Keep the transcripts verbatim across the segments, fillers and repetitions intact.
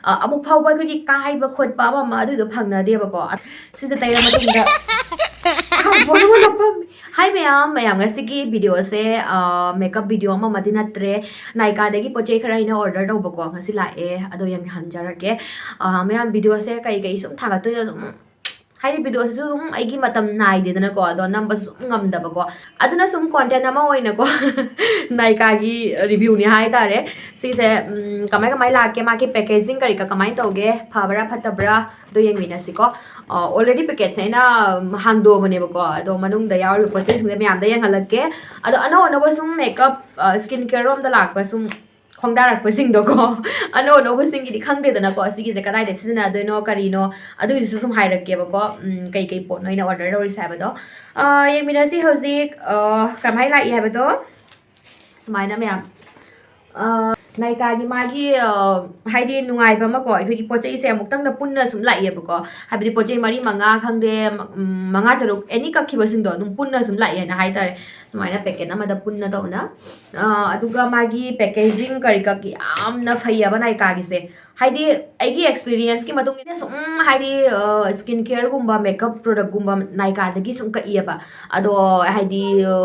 ꯑ, ꯑꯃꯨꯛ ꯐꯥꯎꯕ ꯑꯩꯈꯣꯏꯒꯤ ꯀꯥꯏꯕ ꯈꯣꯠꯄ ꯑꯃ ꯑꯃ ꯑꯗꯨꯏꯗꯣ ꯐꯪꯅꯗꯦꯕꯀꯣ꯫ ꯁꯤꯁꯦ ꯇꯩꯔ ꯃꯇꯨꯡꯗ ꯈꯥꯡꯕꯣꯟ ꯑꯃ ꯂꯧꯐꯝ꯫ ꯍꯥꯏ ꯃꯌꯥꯝ, ꯃꯌꯥꯝ ꯉꯁꯤꯒꯤ ꯚꯤꯗꯤꯑꯣꯁꯦ, ꯑ, ꯃꯦꯀꯞ ꯚꯤꯗꯤꯑꯣ ꯑꯃꯃꯗꯤ ꯅꯠꯇ꯭ꯔꯦ꯫ ꯅꯥꯏꯀꯥꯗꯒꯤ ꯄꯣꯠ ꯆꯩ ꯈꯔ ꯑꯩꯅ ꯑꯣꯔꯗꯔ ꯇꯧꯕꯀꯣ, ꯉꯁꯤ ꯂꯥꯛꯑꯦ꯫ ꯑꯗꯣ ꯌꯦꯡꯍꯟꯖꯔꯛꯀꯦ꯫ ꯑ, ꯃꯌꯥꯝ ꯚꯤꯗꯤꯑꯣꯁꯦ ꯀꯩ ꯀꯩ ꯁꯨꯝ ꯊꯥꯒꯠꯇꯣꯏꯅꯣ ꯑꯗꯨꯝ, ꯍꯥꯏꯗꯤ ꯚꯤꯗꯤꯑꯣꯁꯤꯁꯨ ꯑꯗꯨꯝ ꯑꯩꯒꯤ ꯃꯇꯝ ꯅꯥꯏꯗꯦꯗꯅꯀꯣ, ꯑꯗꯣ ꯅꯝꯕꯁꯨ ꯁꯨꯝ ꯉꯝꯗꯕꯀꯣ꯫ ꯑꯗꯨꯅ ꯁꯨꯝ ꯀꯣꯟꯇꯦꯟ ꯑꯃ ꯑꯣꯏꯅꯀꯣ ꯅꯥꯏꯀꯥꯒꯤ ꯔꯤꯚ꯭ꯌꯨꯅꯤ ꯍꯥꯏꯇꯥꯔꯦ꯫ ꯁꯤꯁꯦ, ꯎꯝ, ꯀꯃꯥꯏ ꯀꯃꯥꯏ ꯂꯥꯛꯀꯦ, ꯃꯥꯒꯤ ꯄꯦꯀꯦꯖꯤꯡ ꯀꯔꯤ ꯀ ꯀꯃꯥꯏꯅ ꯇꯧꯒꯦ, ꯐꯕ꯭ꯔꯥ ꯐꯠꯇꯕ꯭ꯔꯥ ꯑꯗꯨ ꯌꯦꯡꯃꯤꯟꯅꯁꯤꯀꯣ꯫ ꯑ, already ꯄꯦꯀꯦꯠꯁꯦ ꯑꯩꯅ, ꯎꯝ, ꯍꯥꯡꯗꯣꯛꯑꯕꯅꯦꯕꯀꯣ, ꯑꯗꯣ ꯃꯅꯨꯡꯗ ꯌꯥꯎꯔꯤꯕ ꯄꯣꯠ ꯆꯩꯁꯤꯡꯁꯦ ꯃꯌꯥꯝꯗ ꯌꯦꯡꯍꯜꯂꯛꯀꯦ꯫ ꯑꯗꯣ ꯑꯅꯧ ꯑꯅꯧꯕ ꯁꯨꯝ ꯃꯦꯀꯞ, ꯑ, ꯁ꯭ꯀꯤꯟ ꯀꯦꯌꯔ ꯔꯣꯝꯗ ꯂꯥꯛꯄ ꯁꯨꯝ ꯈꯣꯡꯗꯥꯔꯛꯄꯁꯤꯡꯗꯣꯀꯣ ꯑꯅꯧ ꯑꯅꯧꯕꯁꯤꯡꯒꯤꯗꯤ ꯈꯪꯗꯦꯗꯅꯀꯣ, ꯁꯤꯒꯤꯁꯦ ꯀꯗꯥꯏꯗ ꯁꯤꯖꯤꯟꯅꯗꯣꯏꯅꯣ ꯀꯔꯤꯅꯣ, ꯑꯗꯨꯒꯤꯁꯨ ꯁꯨꯝ ꯍꯥꯏꯔꯛꯀꯦꯕꯀꯣ꯫ ꯎꯝ, ꯀꯩ ꯀꯩ ꯄꯣꯠꯅꯣ ꯑꯩꯅ ꯑꯣꯔꯗꯔ ꯇꯧꯔꯤꯁꯦ ꯍꯥꯏꯕꯗꯣ꯫ ꯑ, ꯌꯦꯡꯃꯤꯟꯅꯁꯤ ꯍꯧꯖꯤꯛ, ꯑ, ꯀꯃꯥꯏꯅ ꯂꯥꯛꯏ ꯍꯥꯏꯕꯗꯣ꯫ ꯁꯨꯃꯥꯏꯅ ꯃꯌꯥꯝ, ꯑ, ꯅꯥꯏꯀꯥꯒꯤ ꯃꯥꯒꯤ, ꯑ, ꯍꯥꯏꯗꯤ ꯅꯨꯡꯉꯥꯏꯕ ꯑꯃꯀꯣ, ꯑꯩꯈꯣꯏꯒꯤ ꯄꯣꯠ ꯆꯩꯁꯦ ꯑꯃꯨꯛꯇꯪꯗ ꯄꯨꯟꯅ ꯁꯨꯝ ꯂꯥꯛꯑꯦꯕꯀꯣ꯫ ꯍꯥꯏꯕꯗꯤ ꯄꯣꯠ ꯆꯩ ꯃꯔꯤ ꯃꯉꯥ ꯈꯪꯗꯦ, ꯎꯝ, ꯃꯉꯥ ꯇꯔꯨꯛ, ꯑꯦꯅꯤ ꯀꯛꯈꯤꯕꯁꯤꯡꯗꯣ ꯑꯗꯨꯝ ꯄꯨꯟꯅ ꯁꯨꯝ ꯂꯥꯛꯑꯦꯅ ꯍꯥꯏꯇꯥꯔꯦ꯫ ꯁꯨꯃꯥꯏꯅ ꯄꯦꯀꯦꯠ ꯑꯃꯗ ꯄꯨꯟꯅ ꯇꯧꯅ꯫ ꯑ, ꯑꯗꯨꯒ ꯃꯥꯒꯤ ꯄꯦꯀꯦꯖꯤꯡ ꯀꯔꯤ ꯀꯔꯤ ꯌꯥꯝꯅ ꯐꯩꯌꯦꯕ ꯅꯥꯏꯀꯥꯒꯤꯁꯦ꯫ ꯍꯥꯏꯗꯤ ꯑꯩꯒꯤ ꯑꯦꯛꯁꯄꯤꯔꯤꯌꯦꯟꯁꯀꯤ ꯃꯇꯨꯡ ꯏꯟꯅ ꯁꯨꯝ, ꯍꯥꯏꯗꯤ, ꯑ, ꯁ꯭ꯀꯤꯟ ꯀꯦꯌꯔꯒꯨꯝꯕ, ꯃꯦꯀꯞ ꯄ꯭ꯔꯣꯗꯛꯀꯨꯝꯕ ꯅꯥꯏꯀꯥꯗꯒꯤ ꯁꯨꯝ ꯀꯛꯏꯌꯦꯕ꯫ ꯑꯗꯣ ꯍꯥꯏꯗꯤ, ꯑ,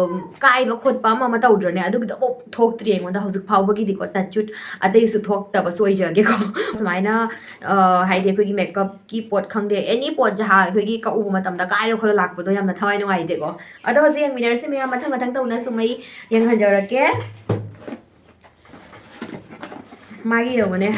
ꯀꯥꯏꯕ ꯈꯣꯠꯄ ꯑꯃ ꯑꯃ ꯇꯧꯗ꯭ꯔꯅꯦ, ꯑꯗꯨꯒꯤꯗꯣ ꯑꯃꯨꯛ ꯊꯣꯛꯇ꯭ꯔꯤ ꯑꯩꯉꯣꯟꯗ ꯍꯧꯖꯤꯛ ꯐꯥꯎꯕꯒꯤꯗꯤꯀꯣ, touch wood, ꯑꯇꯩꯁꯨ ꯊꯣꯛꯇꯕꯁꯨ ꯑꯣꯏꯖꯒꯦꯀꯣ꯫ ꯁꯨꯃꯥꯏꯅ, ꯑ, ꯍꯥꯏꯗꯤ ꯑꯩꯈꯣꯏꯒꯤ ꯃꯦꯀꯞꯀꯤ ꯄꯣꯠ ꯈꯪꯗꯦ, ꯑꯦꯅꯤ ꯄꯣꯠ ꯖꯍꯥ ꯑꯩꯈꯣꯏꯒꯤ ꯀꯛꯎꯕ ꯃꯇꯝꯗ ꯀꯥꯏꯔ ꯈꯣꯠꯂ ꯂꯥꯛꯄꯗꯣ ꯌꯥꯝꯅ ꯊꯋꯥꯏ ꯅꯨꯡꯉꯥꯏꯇꯦꯀꯣ꯫ ꯑꯗꯣ ꯍꯧꯖꯤꯛ ꯌꯦꯡꯃꯤꯟꯅꯔꯁꯤ ꯃꯌꯥꯝ, ꯃꯊꯪ ꯃꯊꯪ ꯇꯧꯅ ꯁꯨꯝ ꯑꯩ ꯌꯦꯡꯍꯟꯖꯔꯛꯀꯦ꯫ ꯃꯥꯒꯤ ꯌꯦꯡꯉꯨꯅꯦ,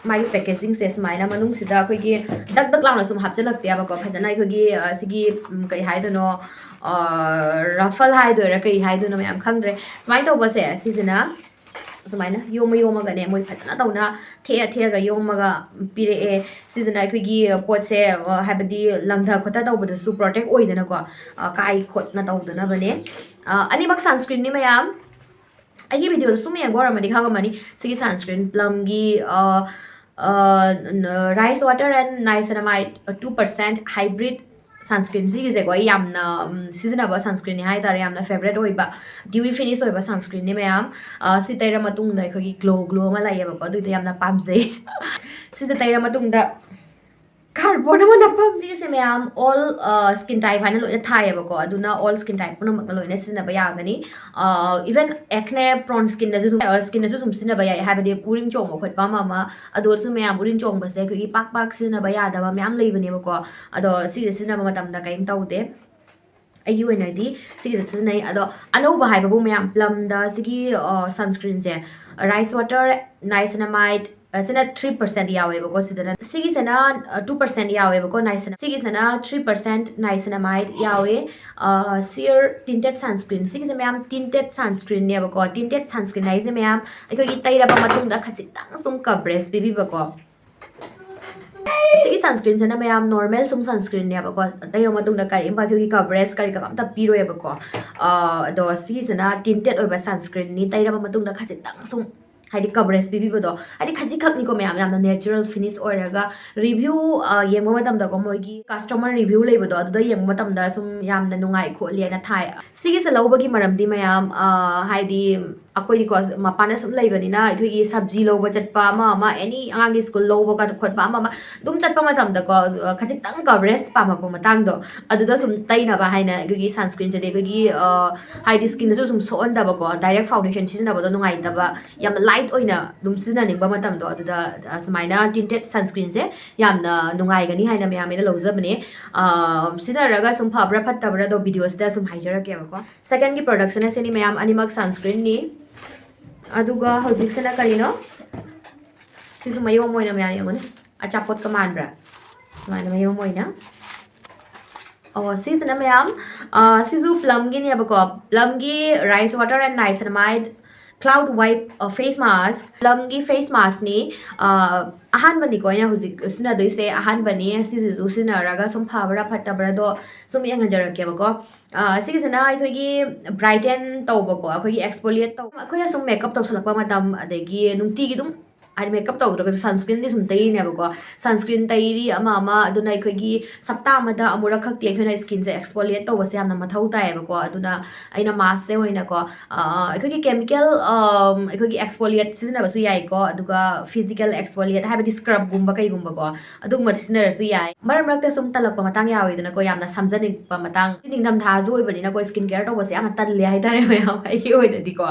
ꯃꯥꯒꯤ ꯄꯦꯀꯦꯖꯤꯡꯁꯦ ꯁꯨꯃꯥꯏꯅ ꯃꯅꯨꯡꯁꯤꯗ ꯑꯩꯈꯣꯏꯒꯤ ꯗꯛ ꯗꯛ ꯂꯥꯎꯅ ꯁꯨꯝ ꯍꯥꯞꯆꯤꯜꯂꯛꯇꯦꯕꯀꯣ, ꯐꯖꯅ ꯑꯩꯈꯣꯏꯒꯤ, ꯑ, ꯁꯤꯒꯤ, ꯎꯝ, ꯀꯩ ꯍꯥꯏꯗꯣꯏꯅꯣ, ꯑ, ꯔꯐꯜ ꯍꯥꯏꯗꯣꯏꯔꯥ ꯀꯩ ꯍꯥꯏꯗꯣꯏꯅꯣ ꯃꯌꯥꯝ ꯈꯪꯗ꯭ꯔꯦ꯫ ꯁꯨꯃꯥꯏꯅ ꯇꯧꯕꯁꯦ ꯁꯤꯁꯤꯅ ꯁꯨꯃꯥꯏꯅ ꯌꯣꯝꯃ ꯌꯣꯝꯃꯒꯅꯦ, ꯃꯣꯏ ꯐꯖꯅ ꯇꯧꯅ ꯊꯦꯛꯑ ꯊꯦꯛꯑꯒ ꯌꯣꯝꯃꯒ ꯄꯤꯔꯛꯑꯦ꯫ ꯁꯤꯁꯤꯅ ꯑꯩꯈꯣꯏꯒꯤ ꯄꯣꯠꯁꯦ, ꯑ, ꯍꯥꯏꯕꯗꯤ ꯂꯪꯊ ꯈꯣꯠꯊ ꯇꯧꯕꯗꯁꯨ ꯄ꯭ꯔꯣꯇꯦꯛ ꯑꯣꯏꯗꯅꯀꯣ, ꯑ, ꯀꯥꯏ ꯈꯣꯠꯅ ꯇꯧꯗꯅꯕꯅꯦ꯫ ꯑ, ꯑꯅꯤꯃꯛ ꯁꯟꯁꯀ꯭ꯔꯤꯟꯅꯤ ꯃꯌꯥꯝ꯫ ꯑꯩꯒꯤ ꯚꯤꯗꯤꯑꯣꯗꯣ ꯁꯨꯝ ꯌꯦꯡꯕ ꯑꯣꯏꯔꯝꯃꯗꯤ ꯈꯪꯉꯝꯃꯅꯤ꯫ ꯁꯤꯒꯤ ꯁꯟꯁꯀ꯭ꯔꯤꯟ ꯄ꯭ꯂꯝꯒꯤ, uh, uh, rice water and niacinamide two percent hybrid Sunscreen ꯁꯤꯒꯤꯁꯦꯀꯣ, ꯑꯩ ꯌꯥꯝꯅ ꯎꯝ, ꯁꯤꯖꯤꯟꯅꯕ sunscreenꯅꯤ ꯍꯥꯏ ꯇꯥꯔꯦ꯫ ꯌꯥꯝꯅ favourite ꯑꯣꯏꯕ, dewy finish ꯑꯣꯏꯕ sunscreenꯅꯤ ꯃꯌꯥꯝ꯫ ꯑ, ꯁꯤ ꯇꯩꯔ ꯃꯇꯨꯡꯗ ꯑꯩꯈꯣꯏꯒꯤ glow glow ꯑꯃ ꯂꯥꯛꯑꯦꯕꯀꯣ, ꯑꯗꯨꯒꯤꯗꯣ ꯌꯥꯝꯅ ꯄꯥꯝꯖꯩ꯫ ꯁꯤꯁꯦ ꯇꯩꯔ ꯃꯇꯨꯡꯗ cardboard ꯑꯃ ꯅꯞꯄ꯫ ꯁꯤꯒꯤꯁꯦ ꯃꯌꯥꯝ all skin type ꯍꯥꯏꯅ ꯂꯣꯏꯅ ꯊꯥꯏꯌꯦꯕꯀꯣ, ꯑꯗꯨꯅ all skin type ꯄꯨꯝꯅꯃꯛꯅ ꯂꯣꯏꯅ ꯁꯤꯖꯤꯟꯅꯕ ꯌꯥꯒꯅꯤ꯫ Even acne prone skinꯗꯁꯨ ꯑꯗꯨꯝ, skinꯗꯁꯨ ꯑꯗꯨꯝ ꯁꯤꯖꯤꯟꯅꯕ ꯌꯥꯏ, ꯍꯥꯏꯕꯗꯤ ꯎꯔꯤꯡ ꯆꯣꯡꯕ ꯈꯣꯠꯄ ꯑꯃ ꯑꯃ꯫ ꯑꯗꯣ ꯁꯨꯝ ꯃꯌꯥꯝ ꯎꯔꯤꯡ ꯆꯣꯡꯕꯁꯦ ꯑꯩꯈꯣꯏꯒꯤ ꯄꯥꯛ ꯄꯥꯛ ꯁꯤꯖꯤꯟꯅꯕ ꯌꯥꯗꯕ ꯃꯌꯥꯝ ꯂꯩꯕꯅꯦꯕꯀꯣ꯫ ꯑꯗꯣ ꯁꯤꯁꯦ ꯁꯤꯖꯤꯟꯅꯕ ꯃꯇꯝꯗ ꯀꯔꯤꯝ ꯇꯧꯗꯦ꯫ ꯑꯩꯒꯤ ꯑꯣꯏꯅꯗꯤ ꯁꯤꯒꯤꯁꯦ ꯁꯤꯖꯤꯟꯅꯩ꯫ ꯑꯗꯣ ꯑꯅꯧꯕ ꯍꯥꯏꯕꯕꯨ ꯃꯌꯥꯝ, Plumꯗ ꯁꯤꯒꯤ sunscreenꯁꯦ, rice water, niacinamide, ꯁꯤꯅ three percent ꯌꯥꯎꯋꯦꯕꯀꯣ꯫ ꯁꯤꯗꯅ, ꯁꯤꯒꯤꯁꯤꯅ two percent ꯌꯥꯎꯋꯦꯕꯀꯣ, niacin-, ꯁꯤꯒꯤꯁꯤꯅ three percent niacinamide ꯌꯥꯎꯋꯦ꯫ Sheer tinted sunscreen, ꯁꯤꯒꯤꯁꯦ ꯃꯌꯥꯝ tinted sunscreenꯅꯦꯕꯀꯣ꯫ Tinted sunscreen ꯍꯥꯏꯁꯦ ꯃꯌꯥꯝ ꯑꯩꯈꯣꯏꯒꯤ ꯇꯩꯔꯕ ꯃꯇꯨꯡꯗ ꯈꯖꯤꯛꯇꯪ ꯁꯨꯝ coverage ꯄꯤꯕꯤꯕꯀꯣ꯫ ꯁꯤꯒꯤ sunscreenꯁꯤꯅ ꯃꯌꯥꯝ normal ꯁꯨꯝ sunscreenꯅꯦꯕꯀꯣ, ꯇꯩꯔꯕ ꯃꯇꯨꯡꯗ ꯀꯔꯤꯝꯕ ꯑꯩꯈꯣꯏꯒꯤ coverage ꯀꯔꯤ ꯀꯔꯥ ꯑꯝꯇ ꯄꯤꯔꯣꯏꯕꯀꯣ꯫ ꯑꯗꯣ ꯁꯤꯒꯤꯁꯤꯅ tinted ꯑꯣꯏꯕ sunscreenꯅꯤ, ꯇꯩꯔꯕ ꯃꯇꯨꯡꯗ ꯈꯖꯤꯛꯇꯪ ꯁꯨꯝ ꯍꯥꯏꯗꯤ coverage ꯄꯤꯕꯤꯕꯗꯣ, ꯍꯥꯏꯗꯤ ꯈꯖꯤꯛꯈꯛꯅꯤꯀꯣ ꯃꯌꯥꯝ, ꯌꯥꯝꯅ natural finish ꯑꯣꯏꯔꯒ꯫ Review ꯌꯦꯡꯕ ꯃꯇꯝꯗꯀꯣ, ꯃꯣꯏꯒꯤ customer review ꯂꯩꯕꯗꯣ, ꯑꯗꯨꯗ ꯌꯦꯡꯕ ꯃꯇꯝꯗ ꯁꯨꯝ ꯌꯥꯝꯅ ꯅꯨꯡꯉꯥꯏ ꯈꯣꯠꯂꯦꯅ ꯊꯥꯏ꯫ ꯁꯤꯒꯤꯁꯦ ꯂꯧꯕꯒꯤ ꯃꯔꯝꯗꯤ ꯃꯌꯥꯝ, ꯍꯥꯏꯗꯤ ꯑꯩꯈꯣꯏꯗꯤꯀꯣ ꯃꯄꯥꯟꯗ ꯁꯨꯝ ꯂꯩꯕꯅꯤꯅ, ꯑꯩꯈꯣꯏꯒꯤ ꯁꯕꯖꯤ ꯂꯧꯕ ꯆꯠꯄ ꯑꯃ ꯑꯃ, any ꯑꯉꯥꯡꯒꯤ school ꯂꯧꯕ ꯈꯣꯠꯄ ꯑꯃ ꯑꯃ ꯑꯗꯨꯝ ꯆꯠꯄ ꯃꯇꯝꯗꯀꯣ, ꯈꯖꯤꯛꯇꯪ coverage ꯄꯥꯝꯃꯛꯄ ꯃꯇꯥꯡꯗꯣ, ꯑꯗꯨꯗ ꯁꯨꯝ ꯇꯩꯅꯕ ꯍꯥꯏꯅ ꯑꯩꯈꯣꯏꯒꯤ sunscreenꯁꯤꯗꯤ ꯑꯩꯈꯣꯏꯒꯤ ꯍꯥꯏꯗꯤ skinꯗꯁꯨ ꯁꯨꯝ ꯁꯣꯛꯍꯟꯗꯕꯀꯣ, direct foundation ꯁꯤꯖꯤꯟꯅꯕꯗꯣ ꯅꯨꯡꯉꯥꯏꯇꯕ, ꯌꯥꯝꯅ light ꯑꯣꯏꯅ ꯑꯗꯨꯝ ꯁꯤꯖꯤꯟꯅꯅꯤꯡꯕ ꯃꯇꯝꯗꯣ, ꯑꯗꯨꯗ ꯁꯨꯃꯥꯏꯅ tinted sunscreenꯁꯦ ꯌꯥꯝꯅ ꯅꯨꯡꯉꯥꯏꯒꯅꯤ ꯍꯥꯏꯅ ꯃꯌꯥꯝ ꯑꯩꯅ ꯂꯧꯖꯕꯅꯦ꯫ ꯁꯤꯖꯤꯟꯅꯔꯒ ꯁꯨꯝ ꯐꯕ꯭ꯔꯥ ꯐꯠꯇꯕ꯭ꯔꯥꯗꯣ videoꯁꯤꯗ ꯁꯨꯝ ꯍꯥꯏꯖꯔꯛꯀꯦꯕꯀꯣ꯫ Secondꯒꯤ productꯁꯤꯅ ꯁꯤꯅꯤ ꯃꯌꯥꯝ, ꯑꯅꯤꯃꯛ sunscreenꯅꯤ꯫ ꯑꯗꯨꯒ ꯍꯧꯖꯤꯛꯁꯤꯅ ꯀꯔꯤꯅꯣ? ꯁꯤꯁꯨ ꯃꯌꯣꯝ ꯑꯣꯏꯅ ꯃꯌꯥꯝ ꯌꯦꯡꯉꯨꯅꯦ, ꯑꯆꯥꯄꯣꯠꯀ ꯃꯥꯟꯕ꯭ꯔꯥ? ꯁꯨꯃꯥꯏꯅ ꯃꯌꯣꯝ ꯑꯣꯏꯅ꯫ ꯑꯣ, ꯁꯤꯁꯤꯅ ꯃꯌꯥꯝ, ꯁꯤꯁꯨ Plumꯒꯤꯅꯦꯕꯀꯣ꯫ Plumꯒꯤ rice water and niacinamide cloud wipe face mask, Plumꯒꯤ face maskꯅꯤ꯫ ꯑꯍꯥꯟꯕꯅꯤꯀꯣ ꯑꯩꯅ ꯍꯧꯖꯤꯛ ꯁꯤꯖꯤꯟꯅꯗꯣꯏꯁꯦ, ꯑꯍꯥꯟꯕꯅꯤ꯫ ꯁꯤꯁꯤꯁꯨ ꯁꯤꯖꯤꯟꯅꯔꯒ ꯁꯨꯝ ꯐꯕ꯭ꯔꯥ ꯐꯠꯇꯕ꯭ꯔꯥꯗꯣ ꯁꯨꯝ ꯌꯦꯡꯍꯟꯖꯔꯛꯀꯦꯕꯀꯣ꯫ ꯁꯤꯒꯤꯁꯤꯅ ꯑꯩꯈꯣꯏꯒꯤ brighten ꯇꯧꯕꯀꯣ, ꯑꯩꯈꯣꯏꯒꯤ exfoliate ꯇꯧꯕ, ꯑꯩꯈꯣꯏꯅ ꯁꯨꯝ makeup ꯇꯧꯁꯜꯂꯛꯄ ꯃꯇꯝ, ꯑꯗꯒꯤ ꯅꯨꯡꯇꯤꯒꯤ ꯑꯗꯨꯝ ꯍꯥꯏꯗꯤ ꯃꯦꯀꯞ ꯇꯧꯗ꯭ꯔꯒꯁꯨ ꯁꯟꯁꯀ꯭ꯔꯤꯟꯗꯤ ꯁꯨꯝ ꯇꯩꯔꯤꯅꯦꯕꯀꯣ꯫ ꯁꯟꯁꯀ꯭ꯔꯤꯟ ꯇꯩꯔꯤ ꯑꯃ ꯑꯃ, ꯑꯗꯨꯅ ꯑꯩꯈꯣꯏꯒꯤ ꯁꯞꯇꯥ ꯑꯃꯗ ꯑꯃꯨꯔꯛ ꯈꯛꯇꯤ ꯑꯩꯈꯣꯏꯅ ꯁ꯭ꯀꯤꯟꯁꯦ ꯑꯦꯛꯁꯐꯣꯂꯤꯌꯦꯠ ꯇꯧꯕꯁꯦ ꯌꯥꯝꯅ ꯃꯊꯧ ꯇꯥꯏꯌꯦꯕꯀꯣ꯫ ꯑꯗꯨꯅ ꯑꯩꯅ ꯃꯥꯁꯁꯦ ꯑꯣꯏꯅꯀꯣ, ꯑ, ꯑꯩꯈꯣꯏꯒꯤ ꯀꯦꯃꯤꯀꯦꯜ, ꯑꯝ, ꯑꯩꯈꯣꯏꯒꯤ ꯑꯦꯛꯁꯐꯣꯂꯤꯌꯦꯠ ꯁꯤꯖꯤꯟꯅꯕꯁꯨ ꯌꯥꯏꯀꯣ, ꯑꯗꯨꯒ ꯐꯤꯖꯤꯀꯦꯜ ꯑꯦꯛꯁꯐꯣꯂꯤꯌꯦꯠ ꯍꯥꯏꯕꯗꯤ ꯁ꯭ꯀ꯭ꯔꯕꯒꯨꯝꯕ ꯀꯩꯒꯨꯝꯕꯀꯣ, ꯑꯗꯨꯒꯨꯝꯕ ꯁꯤꯖꯤꯟꯅꯔꯁꯨ ꯌꯥꯏ꯫ ꯃꯔꯛ ꯃꯔꯛꯇ ꯁꯨꯝ ꯇꯜꯂꯛꯄ ꯃꯇꯥꯡ ꯌꯥꯎꯋꯤꯗꯅꯀꯣ, ꯌꯥꯝꯅ ꯁꯝꯖꯅꯤꯡꯕ ꯃꯇꯥꯡ꯫ ꯅꯤꯡꯊꯝꯊꯥꯁꯨ ꯑꯣꯏꯕꯅꯤꯅꯀꯣ, ꯁ꯭ꯀꯤꯟ ꯀꯦꯌꯔ ꯇꯧꯕꯁꯦ ꯌꯥꯝꯅ ꯇꯜꯂꯦ ꯍꯥꯏꯇꯥꯔꯦ ꯃꯌꯥꯝ, ꯑꯩꯒꯤ ꯑꯣꯏꯅꯗꯤꯀꯣ꯫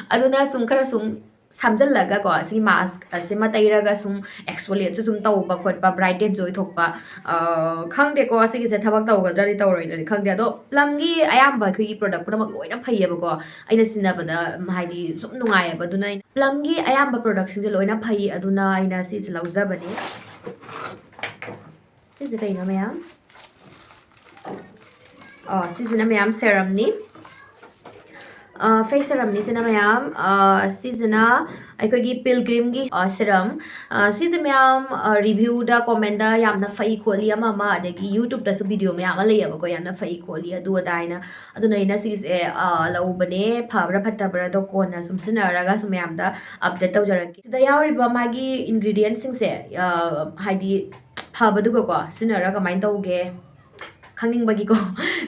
ꯑꯗꯨꯅ ꯁꯨꯝ ꯈꯔ ꯁꯨꯝ ꯁꯝꯖꯜꯂꯒꯀꯣ, ꯁꯤꯒꯤ ꯃꯥꯁꯛ ꯑꯁꯤꯃ ꯇꯩꯔꯒ ꯁꯨꯝ ꯑꯦꯛꯁꯐꯣꯂꯤꯌꯦꯠꯁꯨ ꯁꯨꯝ ꯇꯧꯕ ꯈꯣꯠꯄ, ꯕ꯭ꯔꯥꯏꯠ ꯍꯦꯗꯁꯨ ꯑꯣꯏꯊꯣꯛꯄ꯫ ꯑ, ꯈꯪꯗꯦꯀꯣ, ꯁꯤꯒꯤꯁꯦ ꯊꯕꯛ ꯇꯧꯒꯗ꯭ꯔꯗꯤ ꯇꯧꯔꯣꯏꯗ꯭ꯔꯗꯤ ꯈꯪꯗꯦ꯫ ꯑꯗꯣ ꯄ꯭ꯂꯝꯒꯤ ꯑꯌꯥꯝꯕ ꯑꯩꯈꯣꯏꯒꯤ ꯄ꯭ꯔꯣꯗꯛ ꯄꯨꯝꯅꯃꯛ ꯂꯣꯏꯅ ꯐꯩꯌꯦꯕꯀꯣ, ꯑꯩꯅ ꯁꯤꯖꯤꯟꯅꯕꯗ, ꯎꯝ, ꯍꯥꯏꯗꯤ ꯁꯨꯝ ꯅꯨꯡꯉꯥꯏꯌꯦꯕ꯫ ꯑꯗꯨꯅ ꯑꯩꯅ ꯄ꯭ꯂꯝꯒꯤ ꯑꯌꯥꯝꯕ ꯄ꯭ꯔꯣꯗꯛꯁꯤꯡꯁꯦ ꯂꯣꯏꯅ ꯐꯩ, ꯑꯗꯨꯅ ꯑꯩꯅ ꯁꯤꯁꯦ ꯂꯧꯖꯕꯅꯦ꯫ ꯁꯤꯁꯦ ꯀꯩꯅꯣ ꯃꯌꯥꯝ? ꯑ, ꯁꯤꯁꯤꯅ ꯃꯌꯥꯝ ꯁꯦꯔꯝꯅꯤ꯫ ꯑ, ꯐꯦꯁ ꯁꯦꯔꯝꯅꯤ ꯁꯤꯅ ꯃꯌꯥꯝ꯫ ꯑ, ꯁꯤꯁꯤꯅ ꯑꯩꯈꯣꯏꯒꯤ ꯄꯤꯜꯒ꯭ꯔꯤꯝꯒꯤ, ꯑ, ꯁꯦꯔꯝ꯫ ꯑ, ꯁꯤꯁꯦ ꯃꯌꯥꯝ, ꯑ, ꯔꯤꯚ꯭ꯌꯨꯗ, ꯀꯣꯃꯦꯟꯗ ꯌꯥꯝꯅ ꯐꯩ ꯈꯣꯠꯂꯤ ꯑꯃ ꯑꯃ, ꯑꯗꯒꯤ YouTubeꯇꯁꯨ ꯚꯤꯗꯤꯑꯣ ꯃꯌꯥꯝ ꯑꯃ ꯂꯩꯌꯦꯕꯀꯣ, ꯌꯥꯝꯅ ꯐꯩ ꯈꯣꯠꯂꯤ ꯑꯗꯨ ꯑꯗꯥ ꯍꯥꯏꯅ꯫ ꯑꯗꯨꯅ ꯑꯩꯅ ꯁꯤꯁꯦ, ꯑ, ꯂꯧꯕꯅꯦ꯫ ꯐꯕ꯭ꯔꯥ ꯐꯠꯇꯕ꯭ꯔꯥꯗꯣ ꯀꯣꯟꯅ ꯁꯨꯝ ꯁꯤꯖꯤꯟꯅꯔꯒ ꯁꯨꯝ ꯃꯌꯥꯝꯗ ꯑꯞꯗꯦꯠ ꯇꯧꯖꯔꯛꯀꯦ꯫ ꯁꯤꯗ ꯌꯥꯎꯔꯤꯕ ꯃꯥꯒꯤ ꯏꯟꯒ꯭ꯔꯤꯗꯤꯌꯦꯟꯁꯤꯡꯁꯦ, ꯑ, ꯍꯥꯏꯗꯤ ꯐꯕꯗꯨꯒꯀꯣ ꯁꯤꯖꯤꯟꯅꯔꯒ ꯀꯃꯥꯏꯅ ꯇꯧꯒꯦ ꯈꯪꯅꯤꯡꯕꯒꯤꯀꯣ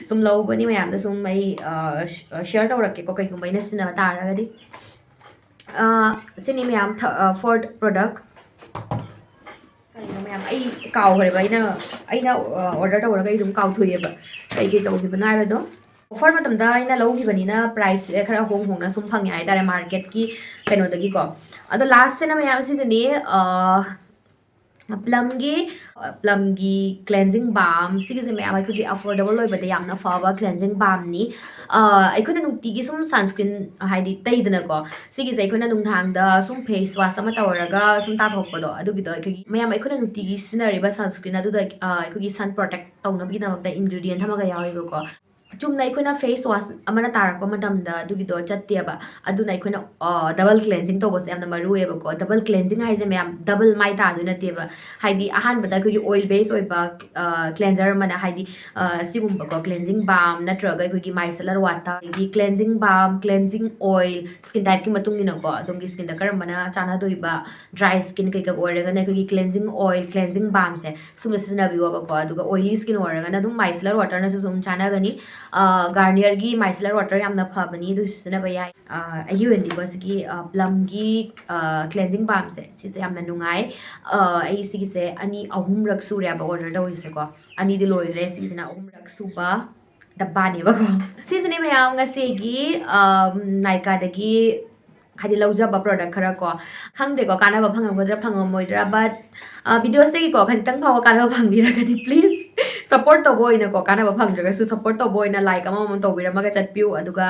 ꯁꯨꯝ ꯂꯧꯕꯅꯤ꯫ ꯃꯌꯥꯝꯗ ꯁꯨꯝ ꯑꯩ, ꯑ, ꯁ-, ꯑ, ꯁꯤꯌꯔ ꯇꯧꯔꯛꯀꯦꯀꯣ, ꯀꯩꯒꯨꯝꯕ ꯑꯩꯅ ꯁꯤꯖꯤꯟꯅꯕ ꯇꯥꯔꯒꯗꯤ꯫ ꯑ, ꯁꯤꯅꯤ ꯃꯌꯥꯝ, ꯊ-, ꯑ, ꯐꯣꯔꯠ ꯄ꯭ꯔꯣꯗꯛ꯫ ꯀꯩꯅꯣ ꯃꯌꯥꯝ, ꯑꯩ ꯀꯥꯎꯈ꯭ꯔꯦꯕ, ꯑꯩꯅ, ꯑꯩꯅ, ꯑ, ꯑꯣꯔꯗꯔ ꯇꯧꯔꯒ ꯑꯩ ꯑꯗꯨꯝ ꯀꯥꯎꯊꯣꯛꯑꯦꯕ ꯀꯩ ꯀꯩ ꯇꯧꯈꯤꯕꯅꯣ ꯍꯥꯏꯕꯗꯣ꯫ ꯑꯣꯐꯔ ꯃꯇꯝꯗ ꯑꯩꯅ ꯂꯧꯈꯤꯕꯅꯤꯅ ꯄ꯭ꯔꯥꯏꯁꯁꯦ ꯈꯔ ꯍꯣꯡ ꯍꯣꯡꯅ ꯁꯨꯝ ꯐꯪꯉꯦ ꯍꯥꯏꯇꯥꯔꯦ, ꯃꯥꯔꯀꯦꯠꯀꯤ ꯀꯩꯅꯣꯗꯒꯤꯀꯣ꯫ ꯑꯗꯣ ꯂꯥꯁꯁꯤꯅ ꯃꯌꯥꯝ ꯁꯤꯁꯤꯅꯤ, ꯑ, ꯄ꯭ꯂꯝꯒꯤ, ꯄ꯭ꯂꯝꯒꯤ ꯀ꯭ꯂꯦꯟꯖꯤꯡ ꯕꯥꯝ꯫ ꯁꯤꯒꯤꯁꯦ ꯃꯌꯥꯝ ꯑꯩꯈꯣꯏꯒꯤ ꯑꯐꯣꯔꯗꯦꯕꯜ ꯑꯣꯏꯕꯗ ꯌꯥꯝꯅ ꯐꯕ ꯀ꯭ꯂꯦꯟꯖꯤꯡ ꯕꯥꯝꯅꯤ꯫ ꯑ, ꯑꯩꯈꯣꯏꯅ ꯅꯨꯡꯇꯤꯒꯤ ꯁꯨꯝ ꯁꯟꯁꯀ꯭ꯔꯤꯟ ꯍꯥꯏꯗꯤ ꯇꯩꯗꯅꯀꯣ, ꯁꯤꯒꯤꯁꯦ ꯑꯩꯈꯣꯏꯅ ꯅꯨꯡꯗꯥꯡꯗ ꯁꯨꯝ ꯐꯦꯁ ꯋꯥꯁ ꯑꯃ ꯇꯧꯔꯒ ꯁꯨꯝ ꯇꯥꯊꯣꯛꯄꯗꯣ, ꯑꯗꯨꯒꯤꯗꯣ ꯑꯩꯈꯣꯏꯒꯤ ꯃꯌꯥꯝ ꯑꯩꯈꯣꯏꯅ ꯅꯨꯡꯇꯤꯒꯤ ꯁꯤꯖꯤꯟꯅꯔꯤꯕ ꯁꯟꯁꯀ꯭ꯔꯤꯟ ꯑꯗꯨꯗ, ꯑ, ꯑꯩꯈꯣꯏꯒꯤ ꯁꯟ ꯄ꯭ꯔꯣꯇꯦꯛ ꯇꯧꯅꯕꯒꯤꯗꯃꯛꯇ ꯏꯟꯒ꯭ꯔꯤꯗꯤꯌꯦꯟꯠ ꯑꯃꯒ ꯌꯥꯎꯋꯦꯕꯀꯣ꯫ ꯆꯨꯝꯅ ꯑꯩꯈꯣꯏꯅ ꯐꯦꯁ ꯋꯥꯁ ꯑꯃꯅ ꯇꯥꯔꯛꯄ ꯃꯇꯝꯗ ꯑꯗꯨꯒꯤꯗꯣ ꯆꯠꯇꯦꯕ꯫ ꯑꯗꯨꯅ ꯑꯩꯈꯣꯏꯅ ꯗꯕꯜ ꯀ꯭ꯂꯦꯟꯖꯤꯡ ꯇꯧꯕꯁꯦ ꯌꯥꯝꯅ ꯃꯔꯨ ꯑꯣꯏꯌꯦꯕꯀꯣ꯫ ꯗꯕꯜ ꯀ꯭ꯂꯦꯟꯖꯤꯡ ꯍꯥꯏꯁꯦ ꯃꯌꯥꯝ ꯗꯕꯜ ꯃꯥꯏ ꯇꯥꯗꯣꯏ ꯅꯠꯇꯦꯕ꯫ ꯍꯥꯏꯗꯤ ꯑꯍꯥꯟꯕꯗ ꯑꯩꯈꯣꯏꯒꯤ ꯑꯣꯏꯜ ꯕꯦꯁ ꯑꯣꯏꯕ ꯀ꯭ꯂꯦꯟꯖꯔ ꯑꯃꯅ, ꯍꯥꯏꯗꯤ ꯁꯤꯒꯨꯝꯕꯀꯣ, ꯀ꯭ꯂꯦꯟꯖꯤꯡ ꯕꯥꯝ ꯅꯠꯇ꯭ꯔꯒ ꯑꯩꯈꯣꯏꯒꯤ ꯃꯥꯏꯁꯦꯂꯔ ꯋꯥꯇꯔ, ꯑꯗꯒꯤ ꯀ꯭ꯂꯦꯟꯖꯤꯡ ꯕꯥꯝ, ꯀ꯭ꯂꯦꯟꯖꯤꯡ ꯑꯣꯏꯜ, ꯁ꯭ꯀꯤꯟ ꯇꯥꯏꯞꯀꯤ ꯃꯇꯨꯡ ꯏꯟꯅꯀꯣ, ꯑꯗꯣꯝꯒꯤ ꯁ꯭ꯀꯤꯟꯗ ꯀꯔꯝꯕꯅ ꯆꯥꯟꯅꯗꯣꯏꯕ꯫ ꯗ꯭ꯔꯥꯏ ꯁ꯭ꯀꯤꯟ ꯀꯩꯀꯥ ꯑꯣꯏꯔꯒꯅ ꯑꯩꯈꯣꯏꯒꯤ ꯀ꯭ꯂꯦꯟꯖꯤꯡ ꯑꯣꯏꯜ, ꯀ꯭ꯂꯦꯟꯖꯤꯡ ꯕꯥꯝꯁꯦ ꯁꯨꯝꯕ ꯁꯤꯖꯤꯟꯅꯕꯤꯌꯣꯕꯀꯣ꯫ ꯑꯗꯨꯒ ꯑꯣꯏꯂꯤ ꯁ꯭ꯀꯤꯟ ꯑꯣꯏꯔꯒꯅ ꯑꯗꯨꯝ ꯃꯥꯏꯁꯦꯂꯔ ꯋꯥꯇꯔꯅꯁꯨ ꯑꯗꯨꯝ ꯆꯥꯟꯅꯒꯅꯤ꯫ ꯒꯥꯔꯅꯤꯌꯔꯒꯤ ꯃꯥꯏꯁꯦꯂꯔ ꯋꯥꯇꯔ ꯌꯥꯝꯅ ꯐꯕꯅꯤ, ꯑꯗꯨ ꯁꯤꯖꯤꯟꯅꯕ ꯌꯥꯏ꯫ ꯑꯩꯒꯤ ꯑꯣꯏꯅꯗꯤꯀꯣ ꯁꯤꯒꯤ ꯄ꯭ꯂꯝꯒꯤ ꯀ꯭ꯂꯦꯟꯖꯤꯡ ꯕꯥꯝꯁꯦ ꯁꯤꯁꯦ ꯌꯥꯝꯅ ꯅꯨꯡꯉꯥꯏ꯫ ꯑꯩ ꯁꯤꯒꯤꯁꯦ ꯑꯅꯤ ꯑꯍꯨꯝꯔꯛ ꯁꯨꯔꯦꯕ ꯑꯣꯔꯗꯔ ꯇꯧꯔꯤꯁꯦꯀꯣ꯫ ꯑꯅꯤꯗꯤ ꯂꯣꯏꯈ꯭ꯔꯦ, ꯁꯤꯒꯤꯁꯤꯅ ꯑꯍꯨꯝꯔꯛ ꯁꯨꯕ ꯗꯕꯥꯅꯦꯕꯀꯣ꯫ ꯁꯤꯁꯤꯅꯦ ꯃꯌꯥꯝ ꯉꯁꯤꯒꯤ ꯅꯥꯏꯀꯥꯗꯒꯤ ꯍꯥꯏꯗꯤ ꯂꯧꯖꯕ ꯄ꯭ꯔꯣꯗꯛ ꯈꯔ ꯀꯣ꯫ ꯈꯪꯗꯦꯀꯣ, ꯀꯥꯟꯅꯕ ꯐꯪꯉꯝꯒꯗ꯭ꯔꯥ ꯐꯪꯉꯝꯃꯣꯏꯗ꯭ꯔꯥ, ꯕꯠ ꯚꯤꯗꯤꯑꯣꯁꯤꯗꯒꯤꯀꯣ ꯈꯖꯤꯛꯇꯪ ꯐꯥꯎꯕ ꯀꯥꯟꯅꯕ ꯐꯪꯕꯤꯔꯒꯗꯤ ꯄ꯭ꯂꯤꯁ ꯁꯞꯄꯣꯔꯠ ꯇꯧꯕ ꯑꯣꯏꯅꯀꯣ, ꯀꯥꯟꯅꯕ ꯐꯪꯗ꯭ꯔꯒꯁꯨ ꯁꯞꯄꯣꯔꯠ ꯇꯧꯕ ꯑꯣꯏꯅ ꯂꯥꯏꯛ ꯑꯃꯃꯝ ꯇꯧꯕꯤꯔꯝꯃꯒ ꯆꯠꯄꯤꯌꯨ꯫ ꯑꯗꯨꯒ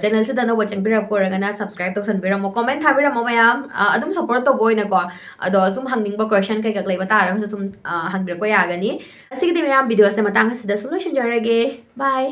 ꯆꯦꯅꯦꯜꯁꯤꯗ ꯑꯅꯧꯕ ꯆꯪꯕꯤꯔꯛꯄ ꯑꯣꯏꯔꯒꯅ ꯁꯕꯁꯀ꯭ꯔꯥꯏꯕ ꯇꯧꯁꯟꯕꯤꯔꯝꯃꯣ, ꯀꯣꯃꯦꯟ ꯊꯥꯕꯤꯔꯝꯃꯣ ꯃꯌꯥꯝ꯫ ꯑꯗꯨꯝ ꯁꯞꯄꯣꯔꯠ ꯇꯧꯕ ꯑꯣꯏꯅꯀꯣ꯫ ꯑꯗꯣ ꯁꯨꯝ ꯍꯪꯅꯤꯡꯕ ꯀꯣꯏꯁꯟ ꯀꯩꯀꯩ ꯂꯩꯕ ꯇꯥꯔꯒꯁꯨ ꯁꯨꯝ ꯍꯪꯕꯤꯔꯛꯄ ꯌꯥꯒꯅꯤ꯫ ꯉꯁꯤꯒꯤꯗꯤ ꯃꯌꯥꯝ ꯚꯤꯗꯤꯑꯣꯁꯦ ꯃꯇꯥꯡ ꯑꯁꯤꯗ ꯁꯨꯝ ꯂꯣꯏꯁꯤꯟꯖꯔꯒꯦ꯫ ꯕꯥꯏ꯫